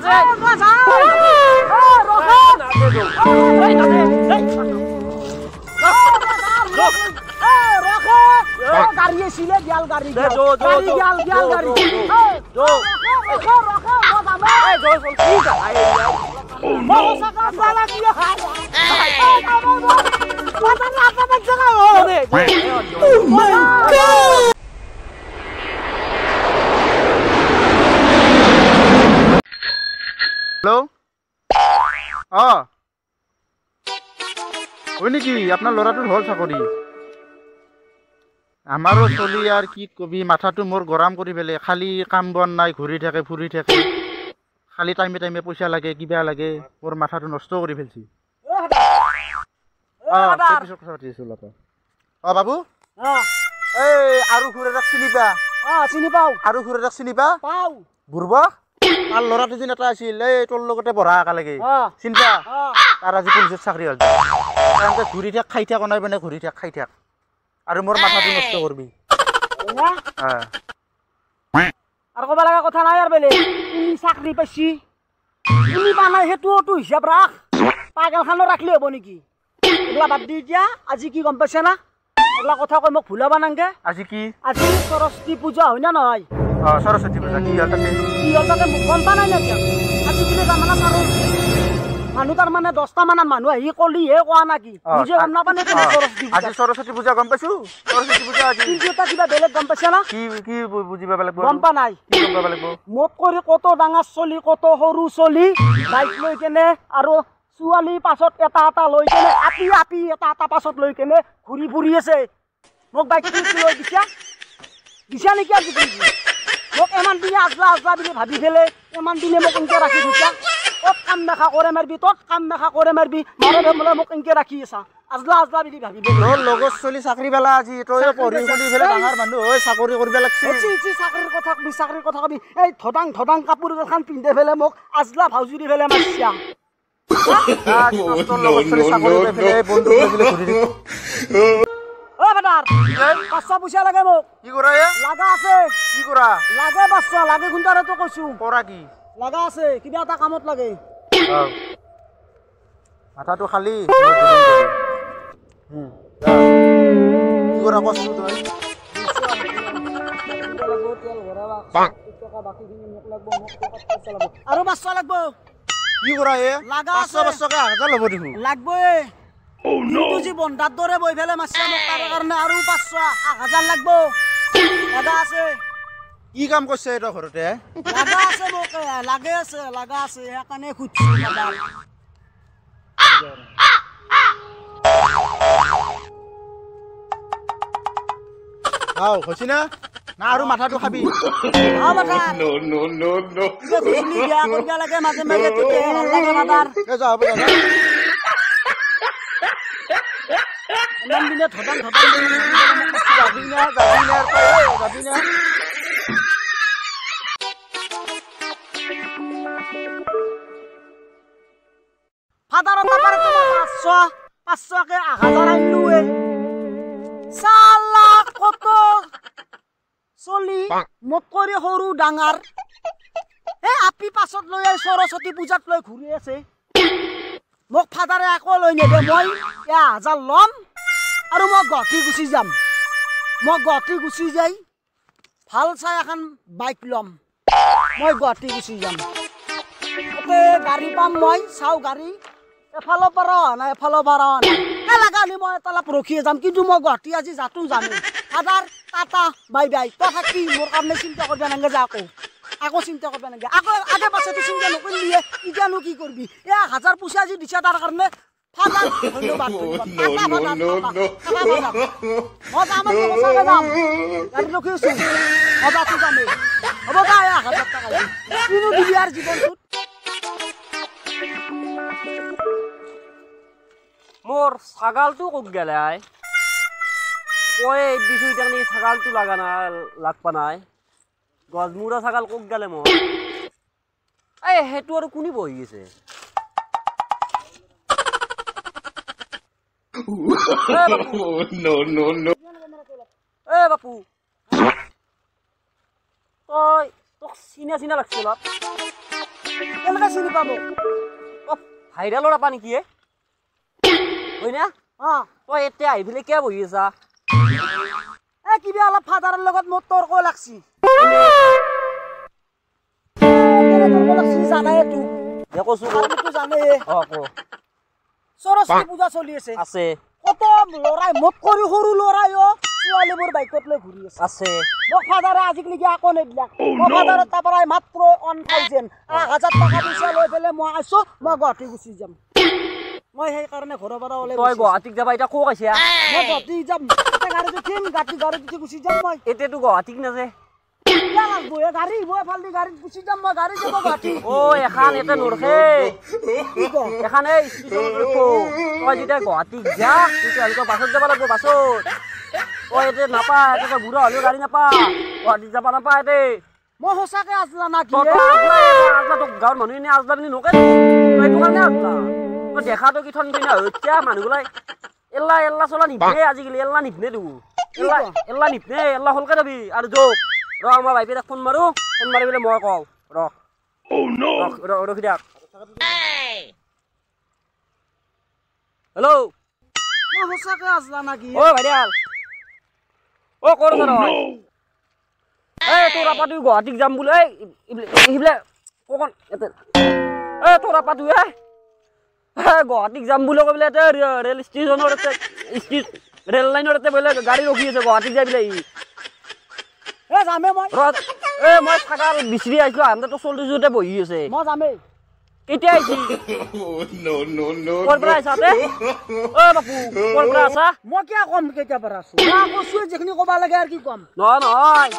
Oh my God! Hello? অঁ, হয় নেকি? আপোনাৰ ল'ৰাটোৰ হ'ল চাকৰি? আমাৰো চলি আৰু কি কবি, মাথাটো মোৰ গৰম কৰি পেলাই। খালি কাম বন নাই, ঘূৰি থাকে ফুৰি থাকে, খালি টাইমে টাইমে পইচা লাগে, কিবা লাগে, মোৰ মাথাটো নষ্ট কৰি পেলছি। অঁ, পিছত কথা পাতি আছোঁ অলপ। অঁ বাবু, এই আৰু খুৰাক চিনি পা? অঁ, চিনি পাওঁ। আৰু খুৰাক চিনি পা? পাওঁ। বুঢ়বা তাৰ ল'ৰাটো যেন এটা আছিল, এই তোৰ লগতে পঢ়া একেলগে, চিনি পা? তাৰ আজি পুলিচত চাকৰি হ'ল। তহঁতে ঘূৰি থাক, খাই থাক, অনাই বনাই ঘূৰি থাক, খাই থাক, আৰু মোৰ মাথাটো নষ্ট কৰবি। আৰু ক'ব লগা কথা নাই আৰু বেলেগ। তুমি চাকৰি পাইছি, তুমি পা নাই, সেইটোওতো হিচাপ ৰাখ। পাগলখানো ৰাখিলে হ'ব নেকি? এইগিলা বাদ দি এতিয়া আজি কি গম পাইছে না? এইগিলা কথা কৈ মোক ভুলাবা নাংগে। আজি কি? আজি সৰস্বতী পূজা হয় না নহয়? অঁ, সৰস্বতী পূজা। কি হ'ল তাতে? কি হ'ল তাতে মোক গম পা নাই নেকি? আজিকালি জামানা আৰু মানুহ তাৰমানে 10টা মানত মানুহ আহি কলিহে কোৱা নাকি, নিজে গম নাপা নেকি? সৰস্বতী পূজা আজি, সৰস্বতী পূজা গম পাইছো, সৰস্বতী পূজা আজি। কিন্তু এটা কিবা বেলেগ গম পাইছা না? কি কি বুজিব লাগিব? গম পা নাই। কি গম পাব লাগিব? মোত কৰি কত ডাঙৰ চলি, কত সৰু চলি বাইক লৈ কেনে আৰু ছোৱালী পাছত এটা এটা লৈ কেনে, আপি আপি এটা এটা পাছত লৈ কেনে ঘূৰি ফুৰি আছে। মোক বাইকটো লৈ দিছা দিছা নেকি আজিকালি? মোক ইমান দিনে আজলা আজলা বুলি ভাবি পেলাই ইমান দিনে মোক এনেকে ৰাখি থৈছা। অত কাম মেখা কৰে মাৰিবি, তত কাম মেখা কৰে মাৰিবি, মাৰে বোলে মোক এনেকে ৰাখি আছা, আজলা আজলা বুলি ভাবি পেলাই। তোৰ লগত চলি চাকৰি পালা আজি, তই পঢ়ি শুনি পেলাই ডাঙৰ মানুহ হৈ চাকৰি কৰিব লাগছে। চাকৰিৰ কথা কবি, চাকৰিৰ কথা কবি। এই ধদাং ধদাং কাপোৰ এখন পিন্ধে পেলাই মোক আজলা ভাউজুৰি পেলাই মাৰিছা। পাঁচশ পইচা লাগে মোক। কি কৰা? লাগা আছে। কি কৰা? লাগে 500 লাগে, খুন্দাৰতো কৈছো। কৰা কি? লাগা আছে, কিবা এটা কামত লাগে। মাথাটো খালি কি কৰা কচোন তই? আৰু 500 লাগব। কি কৰা এ? লাগা 500 500কে 1000 ল'ব দেখোন। লাগবই। কিন্তু যি বন্ধাৰ দৰে বহি পেলাই মাৰছা মোক, তাৰ কাৰণে আৰু 500 1000 লাগব। লাগা আছে। কি কাম কৰিছে তই ঘৰতে? লাগা আছে মোক, লাগে আছে, লাগা আছে, সেইকাৰণে খুজিছো দাদা। আও হৈছে না? না আৰু মাথাটো খাবি। No, no, no. বিয়া কৰিব লাগে মাজে মাজে, তেতিয়াহে ভাল লাগে মাদাৰ। এ যা, হ'ব যা। ইমান দিনে ধদাং ধদাং যাবি না, যাবি না, যাবি না। ফাদাৰৰ তাৰপৰা তোমাৰ 500 500কে 1000 আনিলোৱে। চালা কত চলি মোক কৰি সৰু ডাঙৰ এই আপি পাছত লৈ আহি সৰস্বতী পূজাত লৈ ঘূৰি আছে। মোক ফাদাৰে আকৌ লৈ নেদে। মই 1000 ল'ম আৰু মই গুৱাহাটী গুচি যাম। মই গুৱাহাটী গুচি যাই ভাল চাই এখন বাইক ল'ম। মই গুৱাহাটী গুচি যাম, তাতে গাড়ী পাম। মই চাওঁ গাড়ী এফালৰ পৰা অহা নাই, এফালৰ পৰা অহা নাই। এই লাগালি মই এটা অলপ ৰখিয়ে যাম, কিন্তু মই গুৱাহাটী আজি যাতো যামেই। ফাদাৰ টাটা বাই বাই, তই থাকবি, মোৰ কাৰণে চিন্তা কৰিব নালাগে। যা, আকৌ আকৌ চিন্তা কৰিব নালাগে, আকৌ আগে পাছেতো চিন্তা নকৰিলিয়ে, এতিয়ানো কি কৰবি? এই 1000 পইচা আজি দিছা তাৰ কাৰণে ফাদাৰ ধন্যবাদ। Tata father, Tata father. মই যাম, সঁচাকে যাম, গাড়ী ৰখি আছো, মই যাতো যামেই। হ'ব যা, এই 1000 টকা কিনো দিবি আৰু জীৱনটোত। মোৰ ছাগালটো ক'ত গেলে? আই কয়ে দিছো এতিয়া ছাগালটো লাগা নাই, লাগবা নাই। গজমূৰা ছাগাল ক'ত গেলে মোৰ? এই সেইটো আৰু কোনে বহি আছে? No, no, no. এ বাপু, তই তোক চিনা চিনা লাগছে অলপ। কেনেকৈ চিনি পাব? অ ভাইৰেলৰ আপা নেকি এ? হয় না? অ তই এতিয়া আহি পেলাই কিয় বহি আছা? এ কিবা অলপ ফাদাৰৰ লগত মোৰ তৰ্ক লাগছি। তৰ্ক লাগছি জানাই তো। দে কৈছো তো জানেই। অ ক। সৰস্বতী পূজা চলি আছে। আছে। কত ল'ৰাই মোক কৰি সৰু ল'ৰাই অ ছোৱালীবোৰ বাইকত লৈ ঘূৰি আছে। আছে। মোক ফাদাৰে আজিকালি আকৌ নেদিলাক। মই ফাদাৰৰ তাৰ পৰাই মাত্ৰ 1000 1000 টকা পইচা লৈ পেলাই মই আছো, মই গুৱাহাটী গুচি যাম। মই সেইকাৰণে ঘৰৰ পৰা ওলাই তই গুৱাহাটীক যাবা এতিয়া ক'ত আছিয়া? মই গুৱাহাটী যাম, গাড়ীত উঠিম, গাড়ীত উঠি গুচি যাম মই। এতিয়াতো গুৱাহাটীক নাযায়। কিয় লাগব এ গাড়ী? মই ফালদি গাড়ীত গুচি যাম মই, গাড়ী যাব গুৱাহাটী। অ এখান এতে নৰখে। কি ক? এখান এই ষ্টেচনত ৰখব। তই যেতিয়া গুৱাহাটীক যা তেতিয়াহ'লে তই বাছত যাব লাগিব, বাছত। তই এতে নাপা, এতে বুঢ়া হ'লেও গাড়ী নাপা, গুৱাহাটীত যাব নাপা এতে। মই সঁচাকে আজলা না কি? আজলা তোক গাঁৱৰ মানুহ এনে আজলা বুলি নকয়, তই এইটো কাৰণে আজলা। তই দেখাটো কি থন দিনা হত্যা মানুহগিলাই এল্লা এল্লা চলা নিপনে আজিকালি, এল্লা নিপনে তো, এল্লা এল্লা নিপনে, এল্লা সোনকালে যাবি। আৰু যৌ ৰ মই ভাইপি তাক ফোন মাৰো, ফোন মাৰি পেলাই মই কওঁ ৰ। ৰখি থাক। হেল্ল' মই সঁচাকে আজলা না কি? অ ভাইৰাল, অ ক'ত আছা তই? এই তোৰ আপাটো গুৱাহাটীক যাম বোলে। এই সেইবিলাক ককন এই তোৰ আপাটো এ গুৱাহাটীক যাম বুলি কৈ পেলাই ৰেল ষ্টেচনৰ ৰেল লাইনৰ এতে বোলে গাড়ী ৰখি আছে, গুৱাহাটীক যাই পেলাই। এ যামে মই। এ মই ছাগাল বিচাৰি আহিছো, আহোঁতে চল্লিছতে বহি আছে। মই যামেই। কেতিয়া আহিছি? ক'ৰ পৰা আহিছা তে? অ বাপু ক'ৰ পৰা আছা? মই কিয় কম কেতিয়া পৰা আছো? মই কৈছোৱে যিখিনি ক'ব লাগে আৰু কি কম। নহয় নহয়,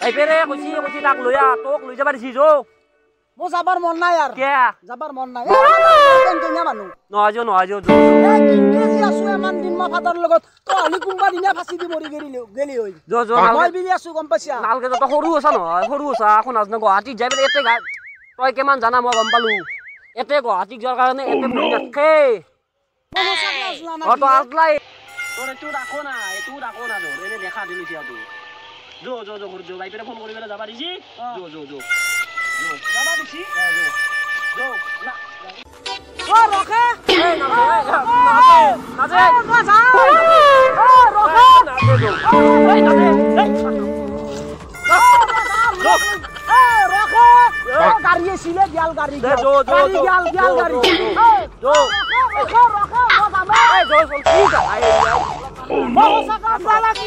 এইপেৰে কৈছি কৈছি তাক লৈ আহ, তোক লৈ যাবা দিছি যৌ। মোৰ যাবাৰ মন নাই আৰু। কিয়? যাবাৰ মন নাই। টেংটেঙীয়া মানুহ। নহয় যৌ, নহয় যৌ। যি আছো ইমান দিন মই ফাদাৰৰ লগত, তই হ'লে কোনোবা দিনা ফাঁচি দি মৰি গেলি হৈ। যৌ যৌ, মই বিলি আছো গম পাইছা। নালগে, তই সৰু আছা নহয়, সৰু আছা, একো নাজানো। গুৱাহাটীত যাই পেলাই এতে তই কিমান জানা মই গম পালো। এতে গুৱাহাটীত যোৱাৰ কাৰণে এতে বহি নাথাকে। অ তই আজলাই। তোৰ এইটো ৰাখো না, এইটো ৰাখো না, তোৰ এনে দেখা দিলো সিয়াটো। যৌ যৌ যৌ যৌ, বাইপেৰে ফোন কৰি পেলাই যাবা দিছি। যৌ যৌ যৌ যাবা দিছি। যৌ না। অ ৰখে। এই নাজে নাজে মই যাওঁ। অ ৰখে। নাজে যৌ। এই নাজে। এই ৰখে। গাড়ী আছিলে গেল গাড়ী গাড়ী গেল গেল গাড়ী। ৰখে ৰখে মই যামে। এই যৌ চল কি গাই। মই সঁচাকে আজলা লাগি।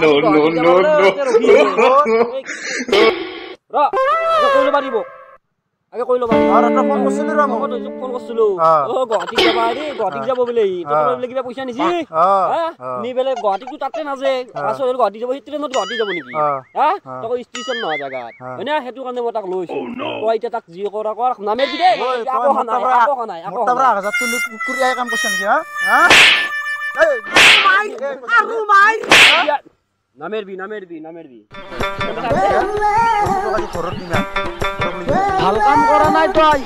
No no no no. ৰ কৈ ল'বা দিব আগে, কৈ ল'বা। ফোন কৰিছিলো ৰ, মই ফোন কৰিছিলো। অ গুৱাহাটীক যাবা দেই, গুৱাহাটীক যাব বোলে। তই বোলে কিবা পইচা নিছি নি পেলাই গুৱাহাটীকতো তাতে নাযায়, পাছত গুৱাহাটী যাব, সেই ট্ৰেইনত গুৱাহাটী যাব নেকি? হা তই ষ্টেচন নহয় জাগাত হয় না? সেইটো কাৰণে মই তাক লৈছো। তই এতিয়া তাক যি কৰা কৰ, নামে দি দে। আকৌ নাই, আকৌ নাই, আকৌ কাম কৰিছ নেকি? হা আৰু মাই নামেৰবি, নামেৰবি, নামেৰবি। ভাল কাম কৰা নাই তই।